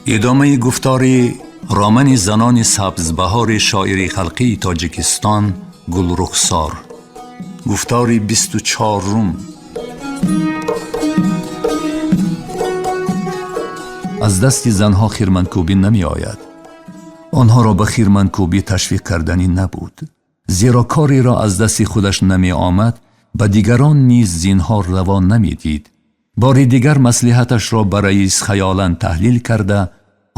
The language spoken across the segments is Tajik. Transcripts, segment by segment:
Идомаи гуфтори романи занони сабзбаҳори шоири халқии Тоҷикистон Гулрухсор. Гуфтори 24-ум. Аз дасти занҳо хирманкӯбӣ намеояд. Онҳоро ба хирманкӯбӣ ташвиқ карданӣ набуд. Зеро кореро аз дасти худаш намеомад, ба дигарон низ зинҳор раво намедид. Бори дигар маслиҳаташро ба раис хаёлан таҳлил карда,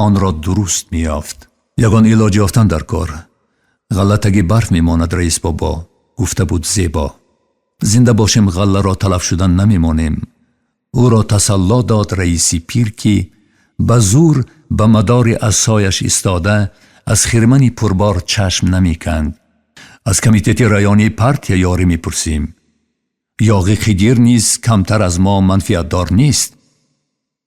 онро дуруст меёфт. Ягон илоҷ ёфтан дар кор. Ғалла таги барф мемонад, раис бобо, гуфта буд Зебо. Зинда бошем, ғалларо талаф шудан намемонем. Ӯро тасалло дод раиси пир, ки ба зӯр ба мадори асояш истода, аз хирмани пурбор чашм намеканд. Аз комитети районии партия ёрӣ мепурсем. Ёғи Хидир низ камтар аз мо манфиатдор нест.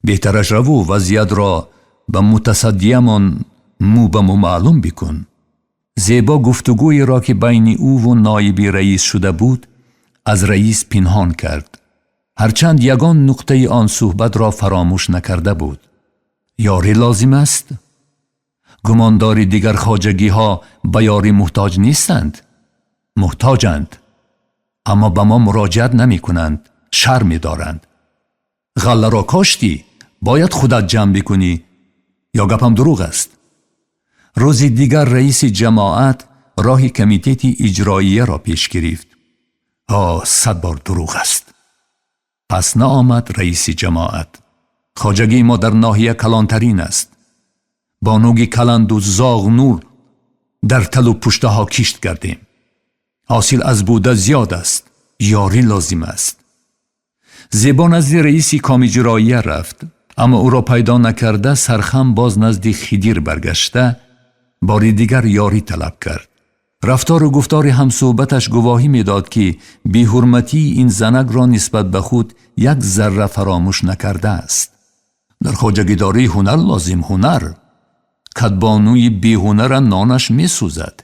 Беҳтараш раву вазъиятро ба мутасаддиямон мӯ ба мӯ маълум бикун. Зебо гуфтугӯеро, ки байни ӯву ноиби раис шуда буд, аз раис пинҳон кард. Ҳарчанд ягон нуқтаи он суҳбатро фаромӯш накарда буд. Ёрӣ лозим аст? Гумон дорӣ, дигар хоҷагиҳо ба ёрӣ муҳтоҷ нестанд? Муҳтоҷанд, аммо ба мо муроҷиат намекунанд, шарм медоранд. Ғалларо коштӣ, бояд худат ҷамъ бикунӣ, ё гапам дурӯғ аст? Рӯзи дигар раиси ҷамоат роҳи комитети иҷроияро пеш гирифт. О, сад бор дурӯғ аст. Пас наомад раиси ҷамоат. Хоҷагии мо дар ноҳия калонтарин аст. Бо нӯги каланду зоғнур дар талу пуштаҳо кишт кардем. Ҳосил аз буда зиёд аст, ёрӣ лозим аст. Зебо назди раиси комиҷроия рафт, аммо ӯро пайдо накарда, сархам боз назди Хидир баргашта, бори дигар ёрӣ талаб кард. Рафтору гуфтори ҳамсӯҳбаташ гувоҳӣ медод, ки беҳурматии ин занакро нисбат ба худ як зарра фаромӯш накардааст. Дар хоҷагидорӣ ҳунар лозим, ҳунар. Кадбонуи беҳунара нонаш месӯзад,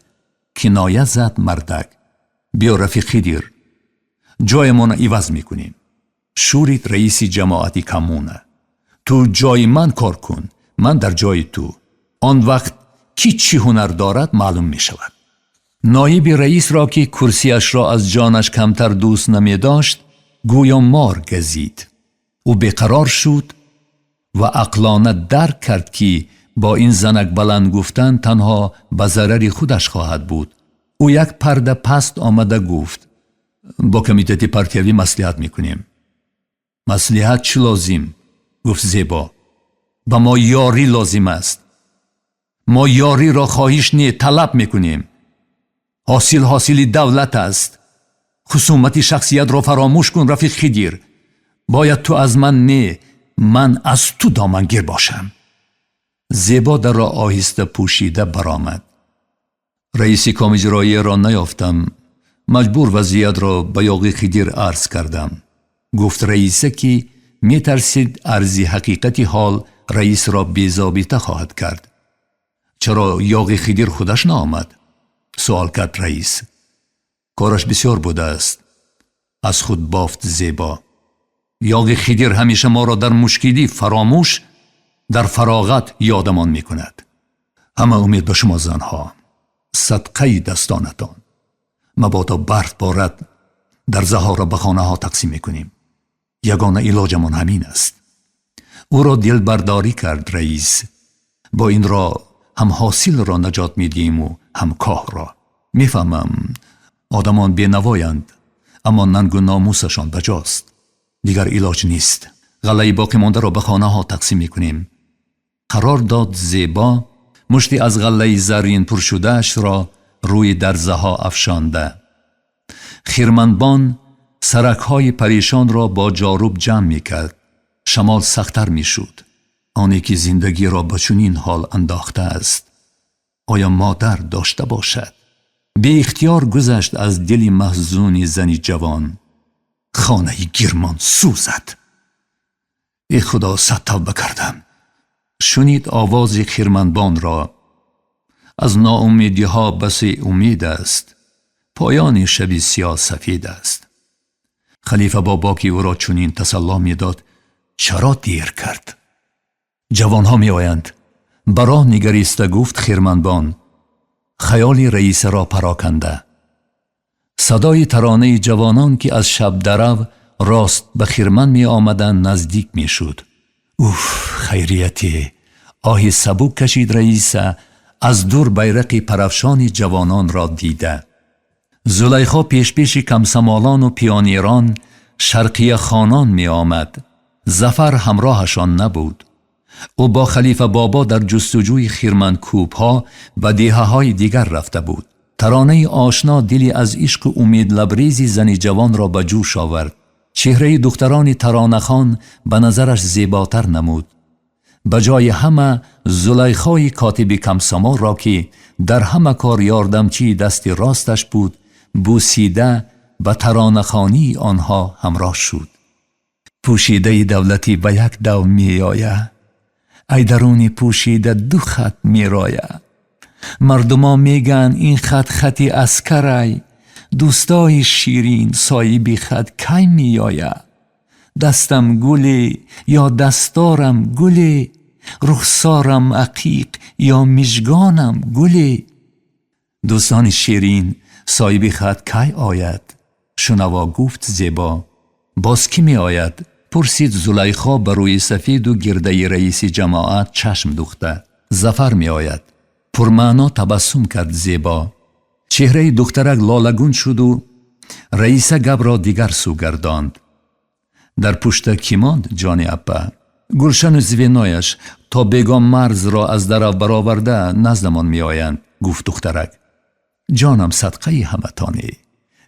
киноя зад мардак. Биё, рафиқ Хидир, ҷоямона иваз мекунем, шӯрид раиси ҷамоати коммуна. Ту ҷои ман кор кун, ман дар ҷои ту. Он вақт кӣ чӣ ҳунар дорад, маълум мешавад. Ноиби раисро, ки курсиашро аз ҷонаш камтар дӯст намедошт, гӯё мор газид. Ӯ беқарор шуд ва ақлона дарк кард, ки бо ин занак баланд гуфтан танҳо ба зарари худаш хоҳад буд. Ӯ як парда паст омада гуфт: бо комитети партиявӣ маслиҳат мекунем. Маслиҳат чӣ лозим? Гуфт Зебо. Ба мо ёрӣ лозим аст. Мо ёриро хоҳиш не, талаб мекунем. Ҳосил ҳосили давлат аст. Хусумати шахсиятро фаромӯш кун, рафиқ Хидир. Бояд ту аз ман не, ман аз ту домангир бошам. Зебо дарро оҳиста пӯшида баромад. Раиси комиҷроияро наёфтам, маҷбур вазъиятро ба ёғи Хидир арз кардам, гуфт раиса, ки метарсид арзи ҳақиқати ҳол раисро безобита хоҳад кард. Чаро ёғи Хидир худаш наомад? Суол кард раис. Кораш бисёр будааст, аз худ бофт Зебо. Ёғи Хидир ҳамеша моро дар мушкилӣ фаромӯш, дар фароғат ёдамон мекунад. Ҳама умед ба шумо, занҳо, садқаи дастонатон. Мабодо барф борад, дарзаҳоро ба хонаҳо тақсим мекунем. Ягона илоҷамон ҳамин аст. Ӯро дилбардорӣ кард раис. Бо ин роҳ ҳам ҳосилро наҷот медиҳиму ҳам коҳро. Мефаҳмам, одамон бенавоянд, аммо нангу номусашон баҷост. Дигар илоҷ нест. Ғаллаи боқимондаро ба хонаҳо тақсим мекунем, қарор дод Зебо, мушти аз ғаллаи заррин пуршудаашро рӯи дарзаҳо афшонда. Хирманбон саракҳои парешонро бо ҷоруб ҷамъ мекард. Шамол сахттар мешуд. Оне ки зиндагиро ба чунин ҳол андохтааст, оё модар дошта бошад? Беихтиёр гузашт аз дили маҳзуни зани ҷавон. Хонаи гирмон сӯзад! Э Худо, сад тавба кардам! Шунид овози хирманбонро. Аз ноумедиҳо басе умед аст, поёни шаби сиёҳ сафед аст. Халифа бобо, ки ӯро чунин тасалло медод, чаро дер кард? Ҷавонҳо меоянд. Ба роҳ нигариста гуфт хирманбон, хаёли раисаро пароканда. Садои таронаи ҷавонон, ки аз Шабдарав рост ба хирман меомаданд, наздик мешуд. Уф, хайрияте! Оҳи сабук кашид раиса, аз дур байрақи парафшони ҷавононро дида. Зулайхо пешпеши комсомолону пионерон, шарқияхонон меомад. Зафар ҳамроҳашон набуд. Ӯ бо Халифа Бобо дар ҷустуҷӯи хирманкӯбҳо ба деҳаҳои дигар рафта буд. Таронаи ошно дили аз ишқу умед лабрези зани ҷавонро ба ҷӯш овард. Чеҳраи духтарони таронахон ба назараш зеботар намуд. Ба ҷои ҳама Зулайхои котиби комсомолро, ки дар ҳама кор ёрдамчии дасти росташ буд, бусида ба таронахонии онҳо ҳамроҳ шуд. Пӯшидаи давлатӣ ба як дав меоя, ай даруни пӯшида ду хат мероя. Мардумо мегӯянд, ин хат хати аскарай, дӯстои ширин, соҳиби хат кай меоя? Дастам гуле ё дасторам гуле, рухсорам ақиқ ё мижгонам гуле. Дӯстони ширин, соҳиби хат кай ояд? Шунаво гуфт Зебо. Боз кӣ меояд? Пурсид Зулайхо, ба рӯи сафеду гирдаи раиси ҷамоат чашм духта. Зафар меояд, пурмаъно табассум кард Зебо. Чеҳраи духтарак лолагун шуду раиса гапро дигар сӯ гардонд. Дар пушта кӣ монд, ҷони аппа? Гулшану звенояш то бегом марзро аз дарав бароварда наздамон меоянд, гуфт духтарак. Ҷонам садқаи ҳаматоне.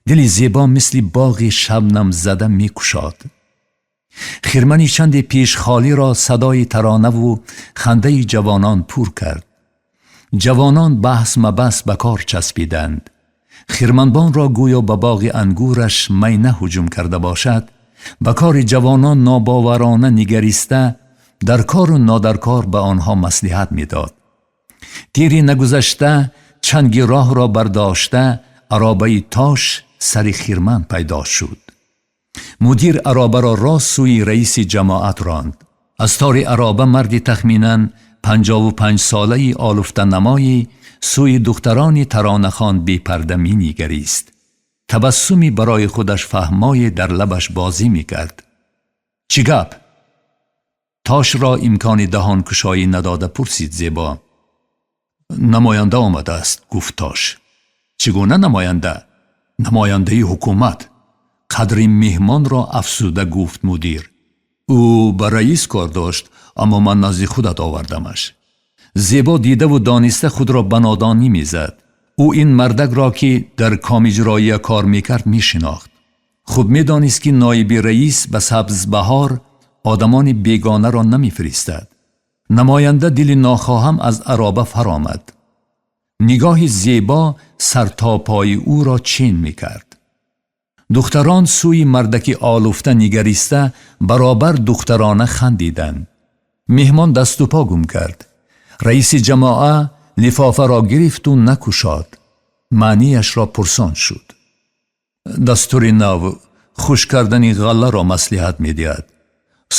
Дили Зебо мисли боғи шабнамзада мекушод. Хирмани чанде пеш холиро садои таронаву хандаи ҷавонон пур кард. Ҷавонон баҳс мабаҳс ба кор часпиданд. Хирманбонро гӯё ба боғи ангураш майна ҳуҷум карда бошад, ба кори ҷавонон нобоварона нигариста, дар кору нодаркор ба онҳо маслиҳат медод. Тири нагузашта, чанги роҳро бардошта, аробаи Тош сари хирман пайдо шуд. Мудир аробаро рост сӯи раиси ҷамоат ронд. Аз тори ароба марди тахминан 55-солаи олуфтанамои сӯи духтарони таронахон бепарда менигарист. Табассуми барои худаш фаҳмое дар лабаш бозӣ мекард. Чӣ гап? Тошро имкони даҳонкушоӣ надода пурсид Зебо. Намоянда омадааст, гуфт Тош. Чӣ гуна намоянда? Намояндаи ҳукумат, қадри меҳмонро афзуда гуфт мудир. Ӯ ба раис кор дошт, аммо ман назди худат овардамаш. Зебо дидаву дониста худро ба нодонӣ мезад. Ӯ ин мардакро, ки дар комиҷроия кор мекард, мешинохт. Хуб медонист, ки ноиби раис ба Сабзбаҳор одамони бегонаро намефиристад. Намоянда дили нохоҳам аз ароба фаромад. Нигоҳи Зебо сартопои ӯро чин мекард. Духтарон сӯи мардаки олуфта нигариста, баробар духтарона хандиданд. Меҳмон дасту по гум кард. Раиси ҷамоа лифофаро гирифту накушод, маънияшро пурсон шуд. Дастури нав хушк кардани ғалларо маслиҳат медиҳад,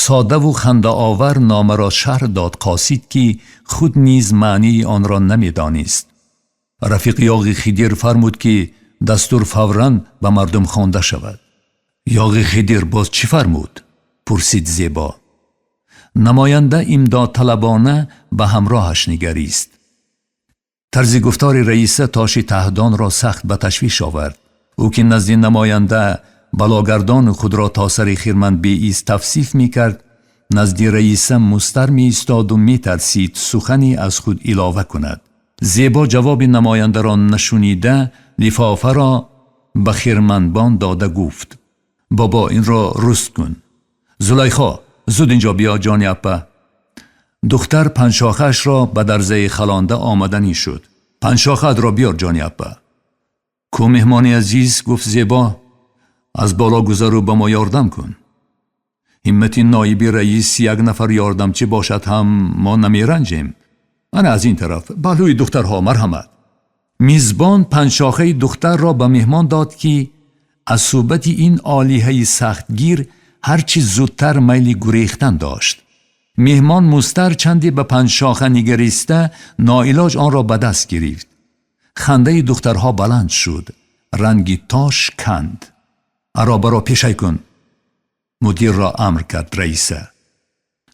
содаву хандаовар номаро шарҳ дод қосид, ки худ низ маънии онро намедонист. Рафиқ Ёғи Хидир фармуд, ки дастур фавран ба мардум хонда шавад. Ёғи Хидир боз чӣ фармуд? Пурсид Зебо. Намоянда имдодталабона ба ҳамроҳаш нигарист. Тарзи гуфтори раиса Тоши таҳдонро сахт ба ташвиш овард. Ӯ, ки назди намоянда балогардону худро то сари хирман беиз тавсиф мекард, назди раиса мустар меистоду метарсид сухане аз худ илова кунад. Зебо ҷавоби намояндаро нашунида, лифофаро ба хирманбон дода гуфт: «Бобо, инро руст кун. Зулайхо, зуд инҷо биё, ҷони аппа». Духтар панҷшохаашро ба дарзаи халонда омаданӣ шуд. Панҷшохаатро биёр, ҷони аппа. Ку, меҳмони азиз, гуфт Зебо, аз боло гузару ба мо ёрдам кун. Ҳиммати ноиби раис як нафар ёрдамчӣ бошад ҳам, мо намеранҷем. Ана аз ин тараф, паҳлӯи духтарҳо, марҳамат. Мизбон панҷшохаи духтарро ба меҳмон дод, ки аз суҳбати ин олиҳаи сахтгир ҳарчи зудтар майли гурехтан дошт. Меҳмон музтар чанде ба панҷшоха нигариста, ноилоҷ онро ба даст гирифт. Хандаи духтарҳо баланд шуд. Ранги Тош канд. Аробаро пешай кун, мудирро амр кард Раиса.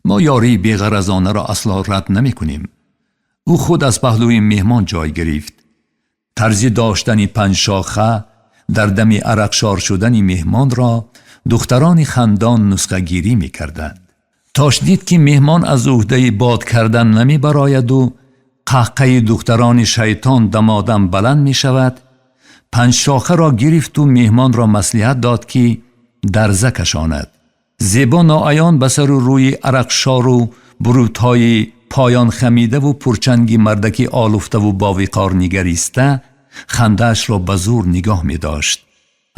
Мо ёрии беғаразонаро асло рад намекунем. Ӯ худ аз паҳлӯи меҳмон ҷой гирифт. Тарзи доштани панҷшоха дар дами арақшор шудани меҳмонро духтарони хандон нусхагирӣ мекарданд. Тош дид, ки меҳмон аз уҳдаи бод кардан намебарояду қаҳқаи духтарони шайтон дамодам баланд мешавад. Панҷшохаро гирифту меҳмонро маслиҳат дод, ки дарза кашонад. Зебо ноаён ба сару рӯи арақшору бурутҳои поён хамидаву пурчанги мардаки олуфтаву бовиқор нигариста, хандаашро ба зӯр нигоҳ медошт.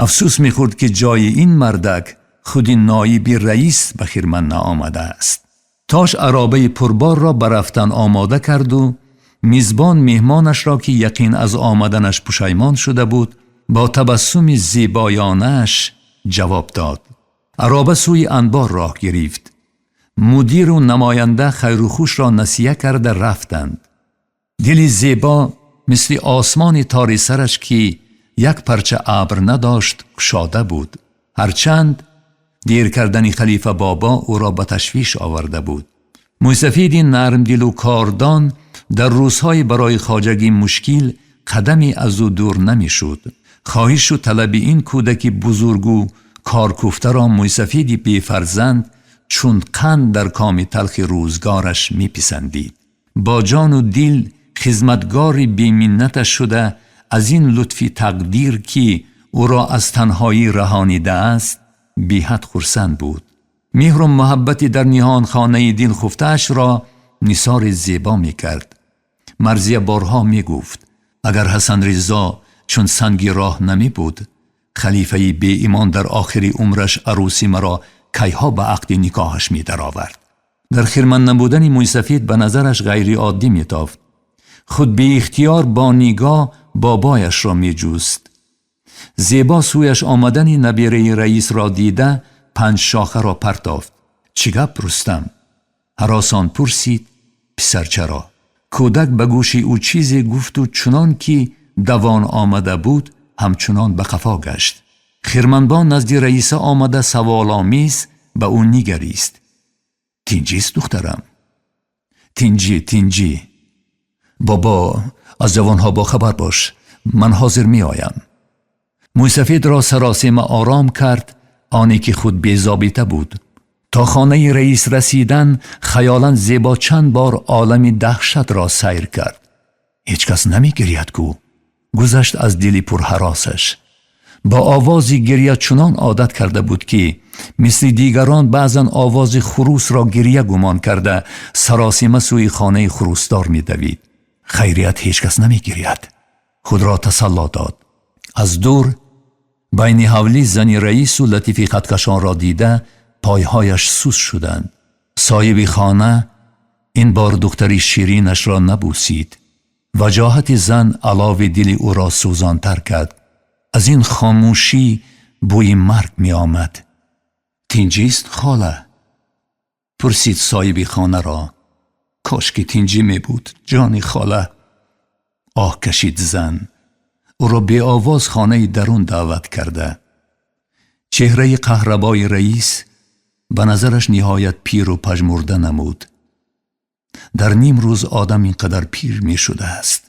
Афсӯс мехӯрд, ки ҷои ин мардак худи ноиби раис ба хирман наомадааст. Тош аробаи пурборро ба рафтан омода карду мизбон меҳмонашро, ки яқин аз омаданаш пушаймон шуда буд, бо табассуми зебоёнааш ҷавоб дод. Ароба сӯи анбор роҳ гирифт. Мудиру намоянда хайрухушро насия карда рафтанд. Дили Зебо мисли осмони тори сараш, ки як парча абр надошт, кушода буд. Ҳарчанд дер кардани Халифа Бобо ӯро ба ташвиш оварда буд. Мӯйсафеди нармдилу кордон дар рӯзҳои барои хоҷагӣ мушкил қадаме аз ӯ дур намешуд. Хоҳишу талаби ин кӯдаки бузургу коркуфтаро мӯйсафеди бефарзанд чун қанд дар коми талхи рӯзгораш меписандид. Бо ҷону дил хизматгори беминнаташ шуда, аз ин лутфи тақдир, ки ӯро аз танҳоӣ раҳонидааст, беҳад хурсанд буд. Меҳру муҳаббати дар ниҳонхонаи дил хуфтаашро нисори Зебо мекард. Марзия борҳо мегуфт: агар Ҳасан Ризо чун санги роҳ намебуд, халифаи беимон дар охири умраш арӯси маро кайҳо ба ақди никоҳаш медаровард. Дар хирман набудани мӯйсафед ба назараш ғайриоддӣ метофт. Худ беихтиёр бо нигоҳ бобояшро меҷуст. Зебо сӯяш омадани набераи раисро дида, панҷшохаро партофт. Чӣ гап, Рустам? Ҳаросон пурсид писарчаро. Кӯдак ба гӯши ӯ чизе гуфту, чунон ки давон омада буд, ҳамчунон ба қафо гашт. Хирманбон назди Раиса омада, саволомез ба ӯ нигарист. Тинҷист, духтарам? Тинҷӣ, тинҷӣ, бобо. Аз ҷавонҳо бохабар бош, ман ҳозир меоям. Мӯйсафедро саросема ором кард, оне ки худ безобита буд. То хонаи раис расидан хаёлан Зебо чанд бор олами даҳшатро сайр кард. Ҳеҷ кас намегиряд ку, гузашт аз дили пурҳаросаш. Бо овози гирья чунон одат карда буд, ки мисли дигарон баъзан овози хурусро гирья гумон карда, саросима сӯи хонаи хурусдор медавид. Хайрият, ҳеҷ кас намегиряд, худро тасалло дод. Аз дур байни ҳавлӣ зани раису Латифи хаткашонро дида, пойҳояш сус шуданд. Соҳиби хона ин бор духтари ширинашро набусид. Ваҷоҳати зан алови дили ӯро сӯзонтар кард. Аз ин хомӯшӣ бӯи марг меомад. Тинҷист, хола? Пурсид соҳиби хонаро. Кошки тинҷӣ мебуд, ҷони хола, оҳ кашид зан, ӯро беовоз хонаи дарун даъват карда. Чеҳраи қаҳрабои раис ба назараш ниҳоят пиру пажмурда намуд. Дар ним рӯз одам ин қадар пир мешудааст,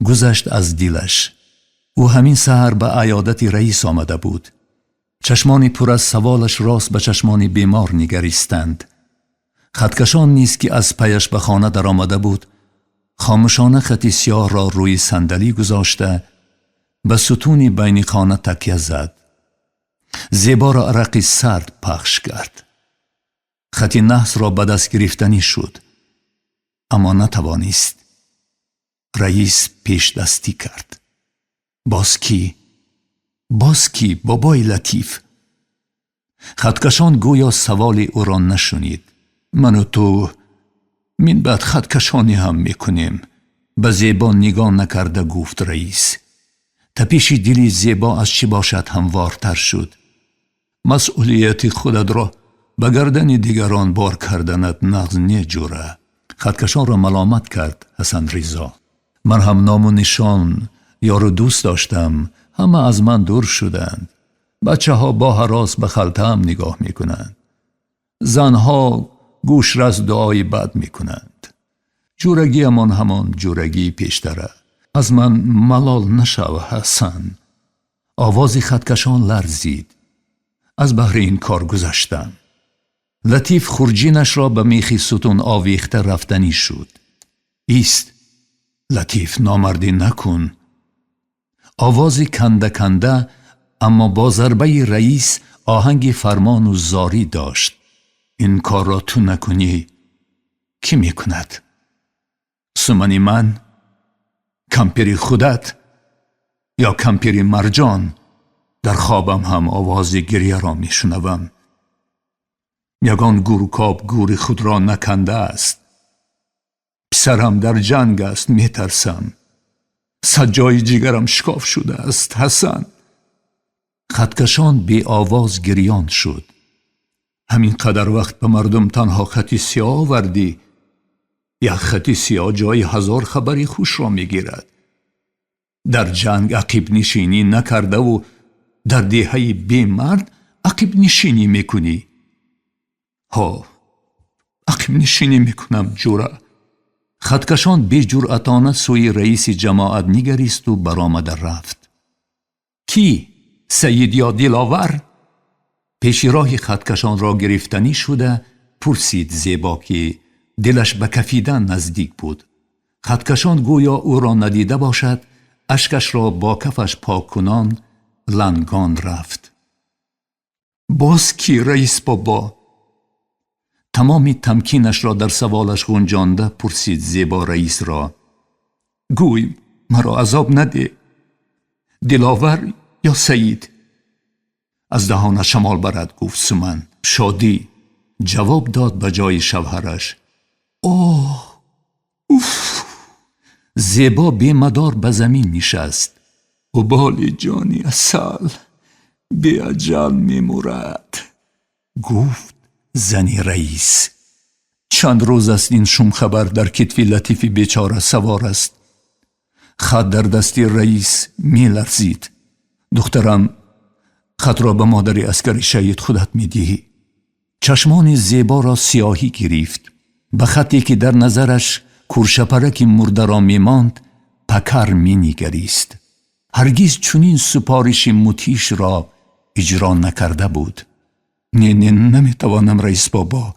гузашт аз дилаш. Ӯ ҳамин саҳар ба аёдати раис омада буд. Чашмони пур аз саволаш рост ба чашмони бемор нигаристанд. Хаткашон низ, ки аз паяш ба хона даромада буд, хомӯшона хати сиёҳро рӯи сандалӣ гузошта, ба сутуни байни хона такя зад. Зеборо арақи сард пахш кард. Хати наҳсро ба даст гирифтанӣ шуд, аммо натавонист. Раис пешдастӣ кард. Боз кӣ, боз кӣ, бобои Латиф? Хаткашон гӯё саволи ӯро нашунид. Ману ту минбаъд хаткашонӣ ҳам мекунем, ба Зебо нигоҳ накарда гуфт раис. Тапиши дили Зебо аз чӣ бошад ҳамвортар шуд. Масъулияти худатро Ба гардани дигарон бор карданат нағз не, ҷура. Хаткашонро маломат кард Ҳасан Ризо. Ман ҳам ному нишон, ёру дӯст доштам, ҳама аз ман дур шуданд. Бачаҳо бо ҳарос ба халтаам нигоҳ мекунанд. Занҳо гӯшрас дуои бад мекунанд. Ҷурагиамон ҳамон ҷурагии пештара. Аз ман малол нашав, Ҳасан. Овози хаткашон ларзид. Аз баҳри ин кор гузаштам. Латиф хурҷинашро ба мехи сутун овехта рафтанӣ шуд. Ист, Латиф, номардӣ накун. Овози канда-канда, аммо бо зарбаи раис оҳанги фармону зорӣ дошт. Ин корро ту накунӣ, кӣ мекунад? Сумани ман? Кампири худат? Ё кампири Марҷон? Дар хобам ҳам овози гирьяро мешунавам. Ягон гуркоб гури худро накандааст. Писарам дар ҷанг аст, метарсам. Саҷҷои ҷигарам шикоф шудааст, Ҳасан. Хаткашон беовоз гирён шуд. Ҳамин қадар вақт ба мардум танҳо хати сиёҳ овардӣ. Як хати сиёҳ ҷои ҳазор хабари хушро мегирад. Дар ҷанг ақибнишинӣ накардаву дар деҳаи бемард ақибнишинӣ мекунӣ. Ҳо, ақибнишинӣ мекунам, ҷура. Хаткашон беҷуръатона сӯи раиси ҷамоат нигаристу баромада рафт. Кӣ? Саид ё Диловар? Пеши роҳи хаткашонро гирифтанӣ шуда пурсид Зебо, ки дилаш ба кафидан наздик буд. Хаткашон гӯё ӯро надида бошад, ашкашро бо кафаш поккунон лангон рафт. Боз кӣ, раис бобо? Тамоми тамкинашро дар саволаш ғунҷонда пурсид Зебо раисро. Гӯй, маро азоб надеҳ. Диловар ё Саид? Аз даҳона шамол барад, гуфт Суман. Шодӣ, ҷавоб дод ба ҷои шавҳараш. Оҳ, уф! Зебо бемадор ба замин нишаст. Уболи ҷони Асал беаҷал мемурад, гуфт зани раис. Чанд рӯз аст ин шумхабар дар китфи Латифи бечора савор аст. Хат дар дасти раис меларзид. Духтарам, хатро ба модари аскари шаҳид худат медиҳӣ. Чашмони Зеборо сиёҳӣ гирифт. Ба хате, ки дар назараш куршапараки мурдаро мемонд, пакар менигарист. Ҳаргиз чунин супориши мудҳишро иҷро накарда буд. Не, не, наметавонам, раис бобо,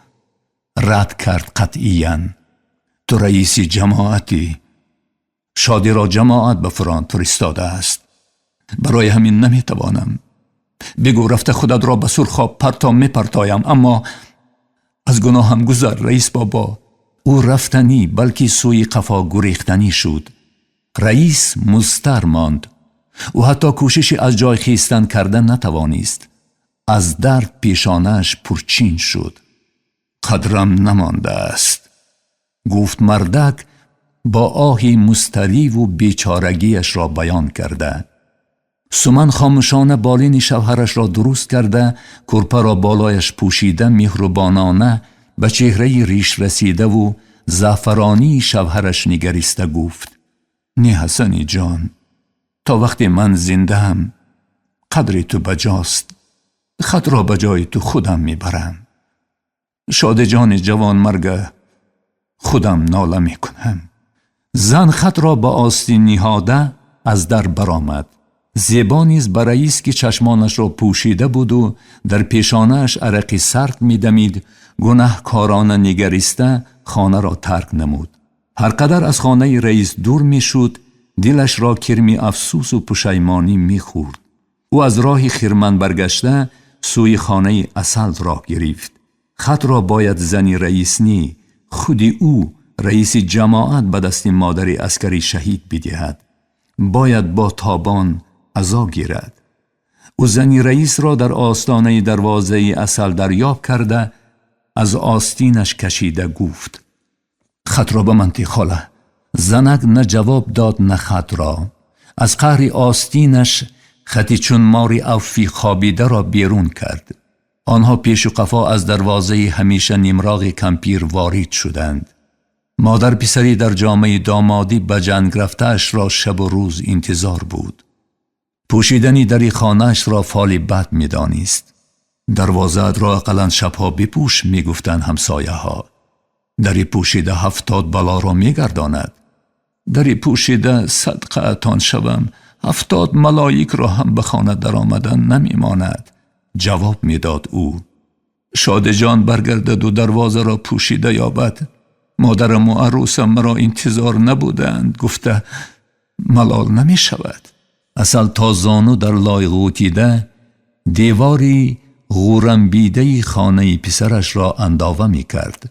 рад кард қатъиян. Ту раиси ҷамоатӣ. Шодиро ҷамоат ба фронт фиристодааст. Барои ҳамин наметавонам. Бигӯ, рафта худатро ба сурхоб парто мепартоям, аммо аз гуноҳам гузар, раис бобо. Ӯ рафтанӣ, балки сӯи қафо гурехтанӣ шуд. Раис музтар монд. Ӯ ҳатто кӯшиши аз ҷой хестан карда натавонист. Аз дард пешонааш пурчин шуд. Қадрам намондааст, гуфт мардак бо оҳи музтариву бечорагиашро баён карда. Суман хомӯшона болини шавҳарашро дуруст карда, кӯрпаро болояш пӯшида, меҳрубонона ба чеҳраи ришрасидаву заъфаронии шавҳараш нигариста гуфт: Не, Ҳасани ҷон, то вақте ман зиндаам, қадри ту ба ҷост. Хатро ба ҷои ту худам мебарам. Шодиҷони ҷавонмарга худам нола мекунам. Зан хатро ба остин ниҳода аз дар баромад. Зебо низ ба раис, ки чашмонашро пӯшида буду дар пешонааш арақи сард медамид, гунаҳкорона нигариста хонаро тарк намуд. Ҳар қадар аз хонаи раис дур мешуд, дилашро кирми афсӯсу пушаймонӣ мехӯрд. Ӯ аз роҳи хирман баргашта сӯи хонаи Асал роҳ гирифт. Хатро бояд зани раис ни, худи ӯ, раиси ҷамоат, ба дасти модари аскари шаҳид бидиҳад. Бояд бо тобон азо гирад. Ӯ зани раисро дар остонаи дарвозаи Асал дарёб карда, аз остинаш кашида гуфт: Хатро ба ман ти, хола. Занак на ҷавоб дод, на хатро. Аз қаҳри остинаш хати чун мори авфи хобидаро берун кард. Онҳо пешу қафо аз дарвозаи ҳамеша нимроғи кампир ворид шуданд. Модар писарӣ дар ҷомаи домодӣ ба ҷанг рафтаашро шабу рӯз интизор буд. Пӯшидани дари хонаашро фоли бад медонист. Дарвозаатро ақаллан шабҳо бипӯш, мегуфтанд ҳамсояҳо. Дари пӯшида 70 балоро мегардонад. Дари пӯшида садқаатон шавам, 70 малоикро ҳам ба хона даромадан намемонад, ҷавоб медод ӯ. Шодиҷон баргардаду дарвозаро пӯшида ёбад. Модараму арӯсам маро интизор набуданд, гуфта малол намешавад. Асал то зону дар лой ғӯтида девори ғӯрамбидаи хонаи писарашро андова мекард.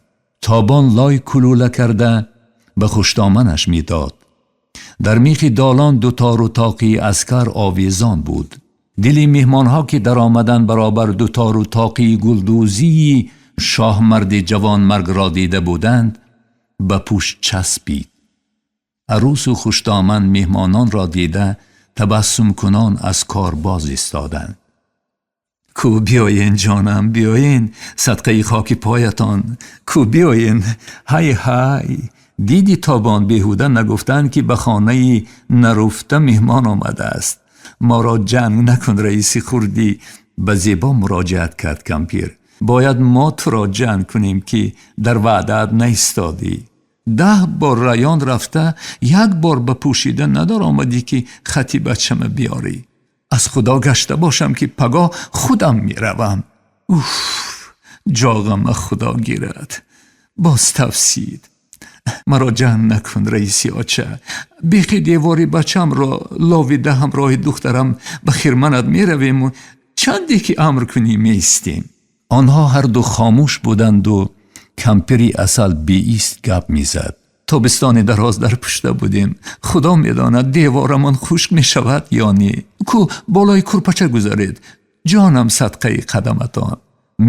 Тобон лой кулула карда ба хуштоманаш медод. Дар мехи долон дутору тоқии аскар овезон буд. Дили меҳмонҳо, ки даромадан баробар дутору тоқии гулдӯзии шоҳмарди ҷавонмаргро дида буданд, ба пӯшт часпид. Арӯсу хуштоман меҳмононро дида табассумкунон аз кор боз истоданд. Ку биёен, ҷонам, биёен, садқаи хоки поятон, ку биёен. Ҳай ҳай, диди Тобон, беҳуда нагуфтанд, ки ба хонаи наруфта меҳмон омадааст. Моро ҷанг накун, раиси хурдӣ, ба Зебо муроҷиат кард кампир. Бояд мо туро ҷанг кунем, ки дар ваъдаат наистодӣ. 10 бор раён рафта, як бор ба пӯшида надаромадӣ, ки хати бачама биёрӣ. Аз Худо гашта бошам, ки пагоҳ худам меравам. Уф, ҷоғама Худо гирад. Боз тафсид. Маро ҷанг накун, раиси оча. Бехи девори бачамро ловида ҳамроҳи духтарам ба хирманат меравему чанде ки амр кунӣ меистем. Онҳо ҳарду хомӯш буданду кампири Асал беист гап мезад. Тобистони дароз дар пушта будем. Худо медонад, деворамон хушк мешавад ё не. Ку болои курпача гузаред, ҷонам, садқаи қадаматон.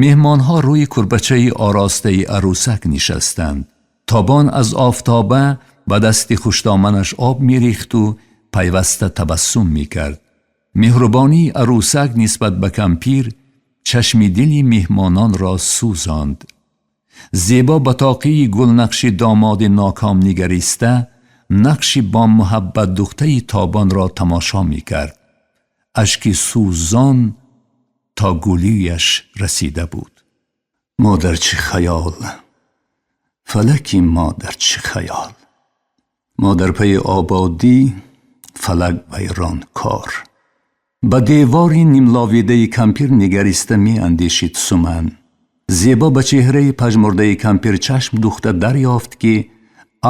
Меҳмонҳо рӯи курпачаи оростаи арӯсак нишастанд. Тобон аз офтоба ба дасти хуштоманаш об мерехту пайваста табассум мекард. Меҳрубонии арӯсак нисбат ба кампир чашми дили меҳмононро сӯзонд. Зебо ба тоқии гулнақши домоди ноком нигариста, нақши бо муҳаббат духтаи Тобонро тамошо мекард. Ашки сӯзон то гулӯяш расида буд. Модар, чӣ хаёл, фалаки модар, чӣ хаёл. Мо дар пайи ободӣ, фалак вайрон кор. Ба девори нимловидаи кампир нигариста меандешид Суман. Зебо ба чеҳраи пажмурдаи кампир чашм духта дарёфт, ки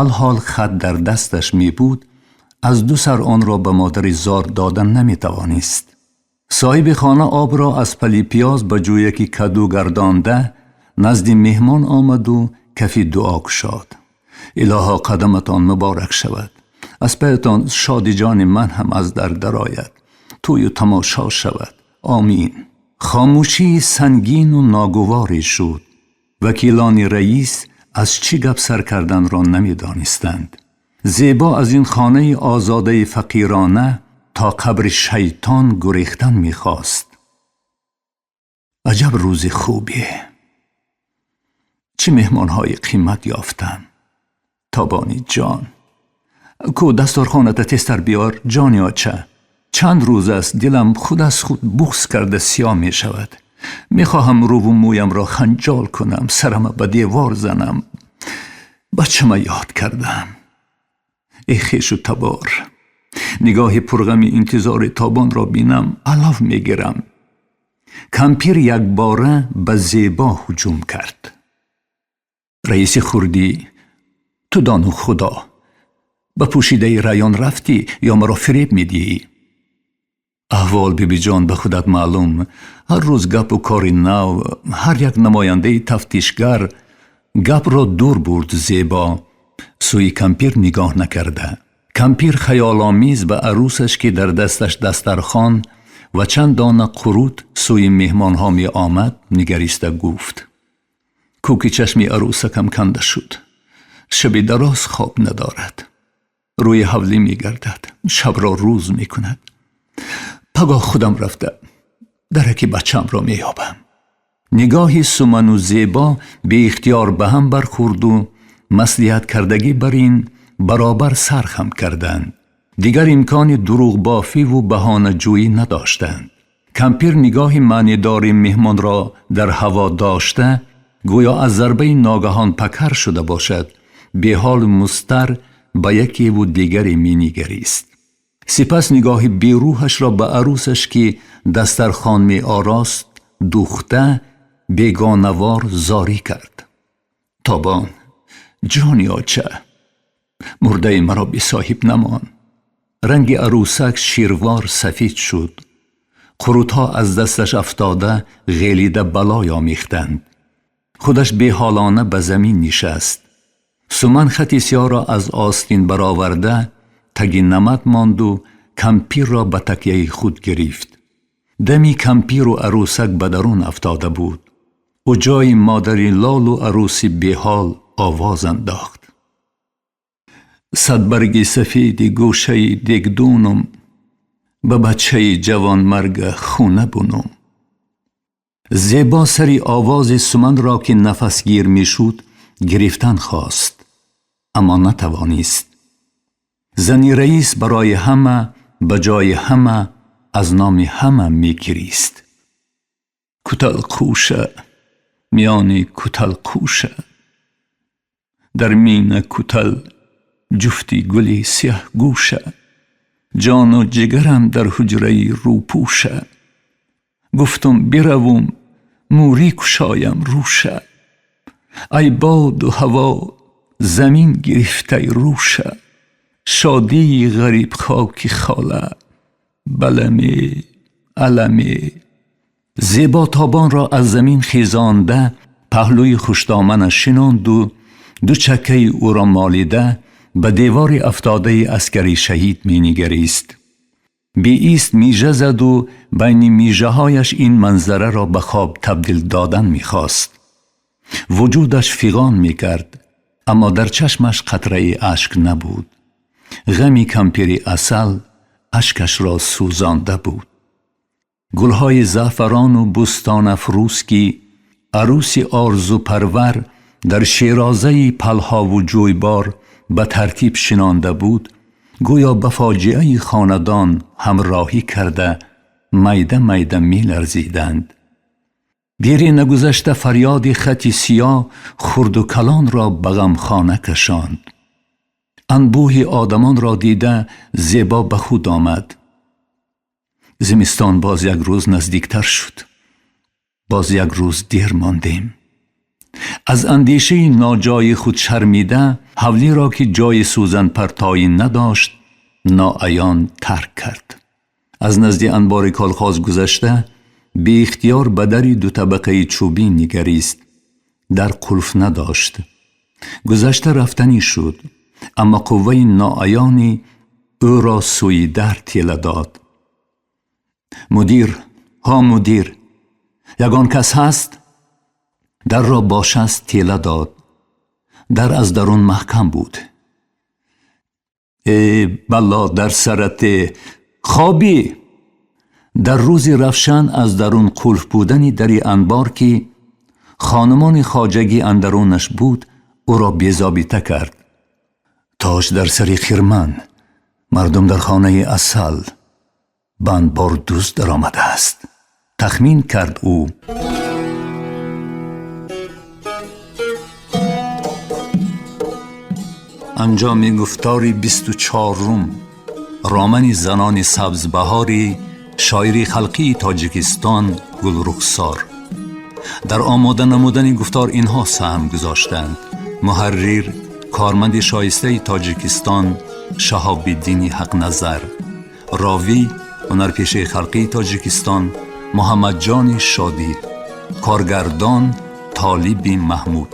алҳол хат дар дасташ мебуд, аз ду сар онро ба модари зор додан наметавонист. Соҳиби хона обро аз пали пиёз ба ҷӯяки каду гардонда назди меҳмон омаду кафи дуо кушод. Илоҳо, қадаматон муборак шавад, аз пайатон шодиҷони ман ҳам аз дар дарояд, тӯю тамошо шавад, омин. Хомӯшии сангину ногуворе шуд. Вакилони раис аз чӣ гап сар карданро намедонистанд. Зебо аз ин хонаи озодаи фақирона то қабри шайтон гурехтан мехост. Аҷаб рӯзи хубе, чӣ меҳмонҳои қимат ёфтам. Тобони ҷон, ку дасторхоната тезтар биёр, ҷони оча. Чанд рӯз аст, дилам худ аз худ буғз карда сиёҳ мешавад. Мехоҳам рӯву мӯямро ханҷол кунам, сарама ба девор занам. Бачама ёд кардам. Э хешу табор, нигоҳи пурғами интизори Тобонро бинам, алав мегирам. Кампир якбора ба Зебо ҳуҷум кард. Раиси хурдӣ, ту дону Худо, ба пӯшидаи раён рафтӣ ё маро фиреб медиҳӣ? Аҳвол, бибиҷон, ба худат маълум. Ҳар рӯз гапу кори нав, ҳар як намояндаи тафтишгар. Гапро дур бурд Зебо, сӯи кампир нигоҳ накарда. Кампир хаёломез ба арӯсаш, ки дар дасташ дастархон ва чанд дона қурут сӯи меҳмонҳо меомад, нигариста гуфт: кӯки чашми арӯсакам канда шуд, шаби дароз хоб надорад, рӯи ҳавлӣ мегардад, шабро рӯз мекунад. Пагоҳ худам рафта дараки бачаамро меёбам. Нигоҳи Суману Зебо беихтиёр ба ҳам бархӯрду маслиҳаткардагӣ бар ин баробар сар хам карданд. Дигар имкони дурӯғбофиву баҳонаҷӯӣ надоштанд. Кампир нигоҳи маънидори меҳмонро дар ҳаво дошта, гӯё аз зарбаи ногаҳон пакар шуда бошад, беҳолу музтар ба якеву дигаре менигарист. Сипас нигоҳи берӯҳашро ба арӯсаш, ки дастархон меорост, дӯхта, бегонавор зорӣ кард: «Тобон, ҷони оча, мурдаи маро бесоҳиб намон.» Ранги арӯсак ширвор сафед шуд. Қурутҳо аз дасташ афтода, ғелида балой омехтанд. Худаш беҳолона ба замин нишаст. Суман хати сиёҳро аз остин бароварда, таги намат монду кампирро ба такяи худ гирифт. Дами кампиру арӯсак ба дарун афтода буд. Ӯ ҷои модари лолу арӯси беҳол овоз андохт: «Садбарги сафеди гӯшаи дегдунум, ба бачаи ҷавонмарга хона бунум.» Зебо сари овози Суманро, ки нафасгир мешуд, гирифтан хост, аммо натавонист. Зани раис барои ҳама, ба ҷои ҳама, аз номи ҳама мегирист. Куталқуша миёни куталқуша, дар мина кутал ҷуфти гули сиёҳгӯша, ҷону ҷигарам дар ҳуҷраи рӯпӯша, гуфтум биравум, мӯрӣ кушоям рӯша, ай боду ҳаво замин гирифтай рӯша, шодии ғарибхоки хола баламе аламе. Зебо Тобонро аз замин хезонда, паҳлӯи хушдоманаш шинонду ду чаккаи ӯро молида, ба девори афтодаи аскари шаҳид менигарист. Беист мижа заду байни мижаҳояш ин манзараро ба хоб табдил додан мехост. Вуҷудаш фиғон мекард, аммо дар чашмаш қатраи ашк набуд. Ғами кампири Асал ашкашро сӯзонда буд. Гулҳои заъфарону бӯстонафрӯз, ки арӯси орзупарвар дар шерозаи палҳову ҷӯйбор ба тартиб шинонда буд, гӯё ба фоҷиаи хонадон ҳамроҳӣ карда, майда майда меларзиданд. Дере нагузашта фарёди хати сиёҳ хурду калонро ба ғамхона кашонд. Анбӯҳи одамонро дида, Зебо ба худ омад. Зимистон боз як рӯз наздиктар шуд. Боз як рӯз дер мондем. Аз андешаи ноҷои худ шармида, ҳавлиро, ки ҷои сӯзанпартоӣ надошт, ноаён тарк кард. Аз назди анбори колхоз гузашта, беихтиёр ба дари дутабақаи чӯбӣ нигарист. Дар қулф надошт. Гузашта рафтанӣ шуд, аммо қувваи ноаёне ӯро сӯи дар тела дод. «Мудир, ҳо, мудир, ягон кас ҳаст?» Дарро бо шаст тела дод. Дар аз дарун маҳкам буд. «Э, бало дар сарате, хобӣ!» Дар рӯзи равшан аз дарун қулф будани дари анбор, ки хонумони хоҷагӣ андарунаш буд, ӯро безобита кард. Тош дар сари хирман, мардум дар хонаи Асал, ба анбор дузд даромадааст, тахмин кард ӯ. Анҷоми гуфтори 24-ум романи «Занони сабзбаҳори» шоири халқии Тоҷикистон Гулрухсор. Дар омода намудани гуфтор инҳо саҳм гузоштанд: муҳаррир, корманди шоистаи Тоҷикистон Шаҳобиддини Ҳақназар, ровӣ, ҳунарпешаи халқии Тоҷикистон Муҳаммадҷони Шодӣ, коргардон Толиби Маҳмуд.